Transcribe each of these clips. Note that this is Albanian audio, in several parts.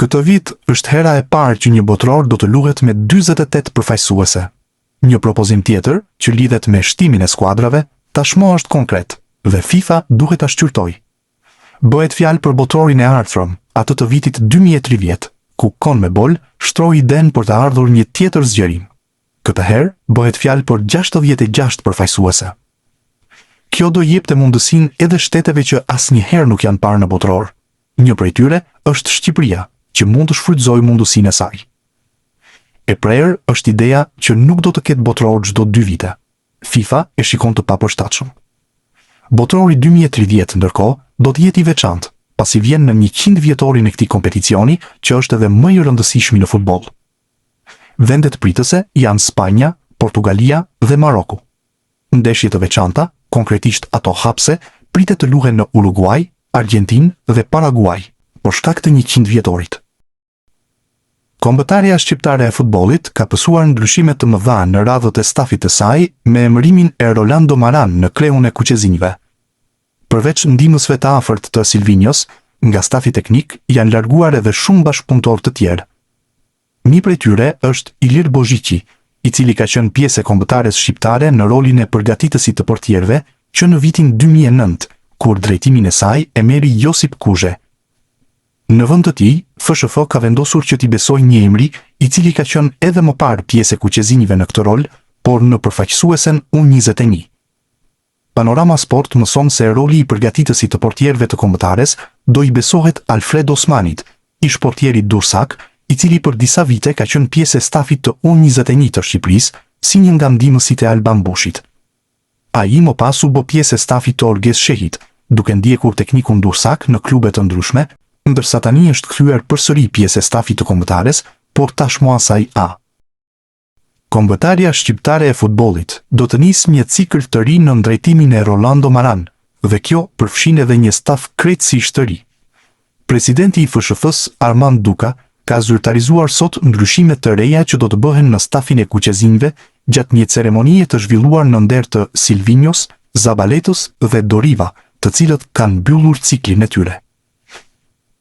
Këtë vit është hera e parë që një botëror do të luhet me 48 përfaqësuese. Një propozim tjetër, që lidhet me shtimin e skuadrave, tashmë është konkret dhe FIFA duhet ta shqyrtojë. Bëhet fjalë për botërorin e ardhshëm, atë të vitit 2030, ku CONMEBOL shtroi idenë për të ardhur një tjetër zgjerim. Këtë herë bëhet fjalë për 66 përfaqësuese. Kjo do jepte mundësinë edhe shteteve që asnjëherë nuk janë parë në botëror. Një prej tyre është Shqipëria, që mund të shfrytëzojë mundësinë e saj. E prerë është ideja që nuk do të ketë botëror çdo dy vite. FIFA e shikon të papërshtatshëm. Botërori 2030 ndërkohë do të jetë i veçantë, pasi vjen në 100 vjetorin e këtij kompeticioni që është edhe më i rëndësishmi në futboll. Vendet pritëse janë Spanja, Portugalia dhe Maroku. Ndeshje të veçanta, konkretisht ato hapëse, pritet të luhen në Uruguaj, Argjentinë dhe Paraguaj, për shkak të 100 vjetorit. Kombëtarja shqiptare e futbollit ka pësuar ndryshime të mëdha në radhët e stafit të saj me emërimin e Rolando Maran në kreun e kuqezinjve. Përveç ndihmësve të afërt të Silvinjos, nga stafi teknik janë larguar edhe shumë bashkëpunëtorë të tjerë. Një prej tyre është Ilir Bozhiqi, i cili ka qenë pjesë e kombëtares shqiptare në rolin e përgatitësit të portierëve që në vitin 2009, kur drejtimin e saj e merri Josip Kuzhe. Në vend të tij, FSHF ka vendosur që t'i besojë një emri i cili ka qenë edhe më parë pjesë e kuqezinjve në këtë rol, por në përfaqësuesen U21. Panorama Sport mëson se roli i përgatitësit të portierëve të kombëtares do i besohet Alfred Osmanit, ish-portierit durrsak, i cili për disa vite ka qenë pjesë e stafit të U21 të Shqipërisë, si një nga ndihmësit e Alban Bushit. Ai më pas u bë pjesë e stafit të Orges Shehit, duke ndjekur teknikun durrsak në klube të ndryshme, ndërsa tani është kthyer përsëri pjesë e stafit të kombëtares, por tashmë asaj A. Kombëtarja shqiptare e futbollit do të nisë një cikël të ri nën drejtimin e Rolando Maran dhe kjo përfshin edhe një staf krejtësisht të ri. Presidenti i FSHF-së, Armand Duka, ka zyrtarizuar sot ndryshime të reja që do të bëhen në stafin e kuqezinjve gjatë një ceremonie të zhvilluar në nder të Silvinjos, Zabaletës dhe Doriva, të cilët kanë mbyllur ciklin e tyre.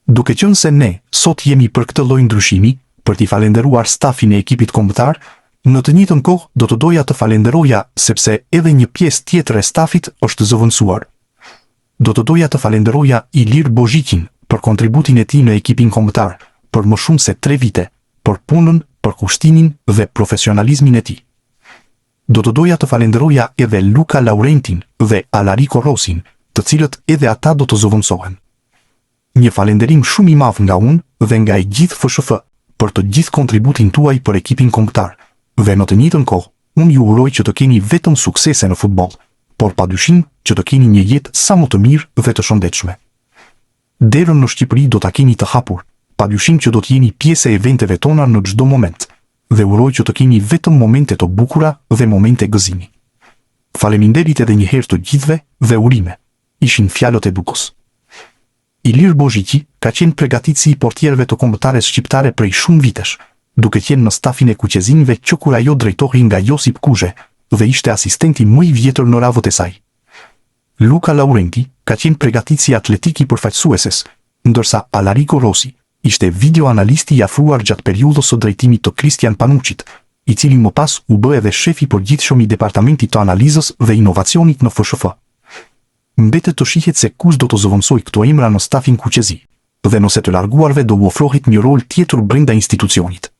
Duke qenë se ne sot jemi për këtë lloj ndryshimi, për t'i falenderuar stafin e ekipit kombëtar, në të njëjtën kohë do të doja të falenderoja sepse edhe një pjesë tjetër e stafit është zëvendësuar. Do të doja të falenderoja Ilir Bozhiqin për kontributin e tij në ekipin kombëtar për më shumë se tre vite, për punën, përkushtimin dhe profesionalizmin e tij. Do të doja të falenderoja edhe Luca Laurentin dhe Alarico Rosin, të cilët edhe ata do të zëvendësohen. Një falenderim shumë i madh nga unë dhe nga e gjithë FSHF për të gjithë kontributin tuaj për ekipin kombëtar dhe në të njëjtën kohë unë ju uroj që të keni vetëm suksese në futboll, por padyshim që të keni një jetë sa më të mirë dhe të shëndetshme. Derën në Shqipëri do ta keni të hapur, padyshim që do të jeni pjesë e eventeve tona në çdo moment dhe uroj që të keni vetëm momente të bukura dhe momente gëzimi. Faleminderit edhe një herë të gjithëve dhe urime, ishin fjalët e Dukës. Ilir Bozhiqi ka qenë pregatitësi i portierëve të kombëtares shqiptare prej shumë vitesh, duke qenë në stafin e kuqezinjve që kur ajo drejtohej nga Josip Kuzhe dhe ishte asistenti më i vjetër në radhët e saj. Luca Laurenti ka qenë pregatitësi atletik i përfaqësueses, ndërsa Alarico Rossi ishte videoanalisti i afruar gjatë periudhës së drejtimit të Christian Panuccit, i cili më pas u bë edhe shef i përgjithshëm i Departamentit të Analizës dhe Inovacionit në FSHF. Mbetet të shihet se kush do të zëvendësojë këto emra në stafin kuqezi, dhe nëse të larguarve do u ofrohet një rol tjetër brenda institucionit.